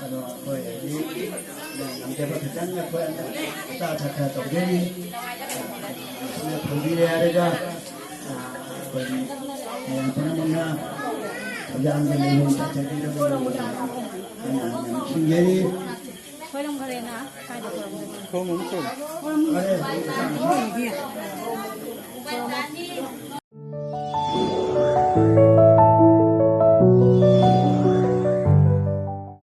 ꯑꯗꯣ ꯑꯩꯈꯣꯏ ꯍꯧꯖꯤꯛ ꯉꯝꯖꯕ ꯈꯤꯇꯪ ꯑꯩꯈꯣꯏ ꯑꯆꯥ ꯑꯊꯛ ꯈꯔ ꯇꯧꯖꯔꯤ꯫ ꯑꯁꯤꯅ ꯐꯪꯕꯤꯔꯦ ꯍꯥꯏꯔꯒ ꯑꯩꯈꯣꯏ ꯃꯌꯥꯝ ꯄꯨꯝꯅꯃꯛꯅ ꯊꯧꯖꯥꯜꯒꯤ ꯂꯩꯐꯝ ꯆꯠꯆꯕꯤꯔꯕ ꯍꯟꯅ ꯍꯟꯅ ꯅꯤꯡꯁꯤꯡꯖꯔꯤ꯫ ꯈꯣꯏꯔꯝꯈꯔꯦꯅ ꯀꯥꯏꯗ ꯈꯣꯏꯔꯝꯈꯔꯦ? ꯈꯣꯡ ꯑꯃ ꯈꯣꯡ꯫ ꯈꯣꯏꯔꯝꯈꯔꯦ꯫